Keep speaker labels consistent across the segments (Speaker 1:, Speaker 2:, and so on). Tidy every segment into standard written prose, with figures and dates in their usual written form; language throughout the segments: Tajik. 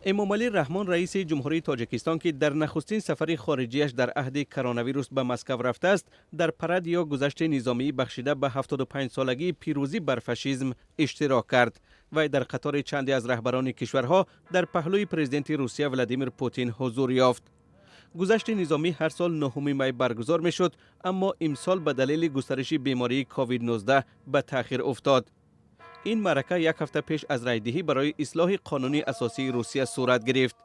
Speaker 1: Эмомалӣ Раҳмон, раиси Ҷумҳурии Тоҷикистон, ки дар нахустин сафари хориҷияш дар аҳди коронавирус ба Москав рафтааст, дар парад ё гузашти низомӣ, бахшида ба 75-солагии пирӯзӣ бар фашизм, иштирок кард. Вай дар қатори чанде аз раҳбарони кишварҳо дар паҳлӯи президенти Русия Владимир Путин ҳузур ёфт. Гузашти низомӣ ҳар сол 9 май баргузор мешуд, аммо имсол ба далели густариши бемории ковид-19 ба таъхир уфтод. Ин маърака як ҳафта пеш аз райдиҳӣ барои ислоҳи қонуни асосии Русия сурат гирифт.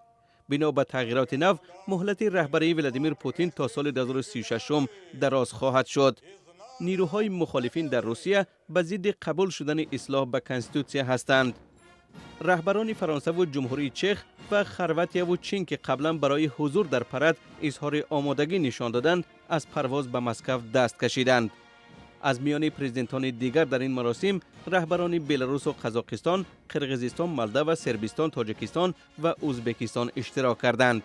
Speaker 1: Бино ба тағйироти нав, муҳлати раҳбарии Владимир Путин то соли 2036 дароз хоҳад шуд. Нирӯҳои мухолифин дар Русия ба зидди қабул шудани ислоҳ ба конститутсия ҳастанд. Раҳбарони Фаронсаву Ҷумҳурии Чех ва Хорватияву Чин, ки қаблан барои ҳузур дар парад изҳори омодагӣ нишон доданд, аз парвоз ба Москав даст кашиданд. Аз миёни президентони дигар дар ин маросим раҳбарони Беларусу Қазоқистон, Қирғизистон, Молдова, Сербистон, Тоҷикистон ва Ӯзбекистон иштирок карданд.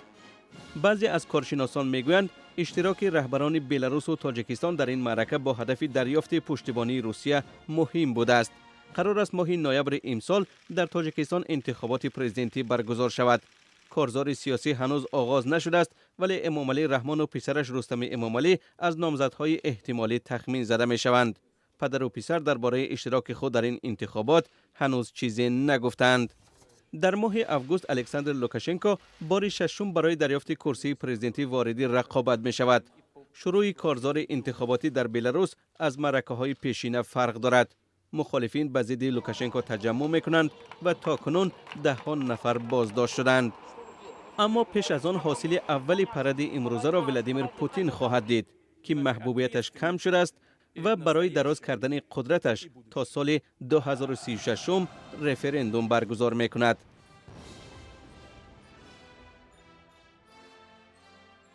Speaker 1: Баъзе аз коршиносон мегӯянд, иштироки раҳбарони Беларусу Тоҷикистон дар ин маърака бо ҳадафи дарёфти пуштибонии Русия муҳим будааст. Қарор аст, моҳи ноябри имсол дар Тоҷикистон интихоботи президентӣ баргузор шавад. Корзори сиёсӣ ҳанӯз оғоз нашудааст, вале Эмомалӣ Раҳмону писараш Рустами Эмомалӣ аз номзадҳои эҳтимолӣ тахмин зада мешаванд. Падару писар дар бораи иштироки худ дар ин интихобот ҳанӯз чизе нагуфтаанд. Дар моҳи август Александр Лукашенко бори шашум барои дарёфти курсии президентӣ вориди рақобат мешавад. Шурӯи корзори интихоботӣ дар Беларус аз маъракаҳои пешина фарқ дорад. Мухолифин ба зидди Лукашенко таҷаммӯъ мекунанд ва то кунун даҳҳо нафар боздошт шуданд. Аммо пеш аз он ҳосили аввали паради имрӯзаро Владимир Путин хоҳад дид, ки маҳбубияташ кам шудааст ва барои дароз кардани қудраташ то соли 2036 референдум баргузор мекунад.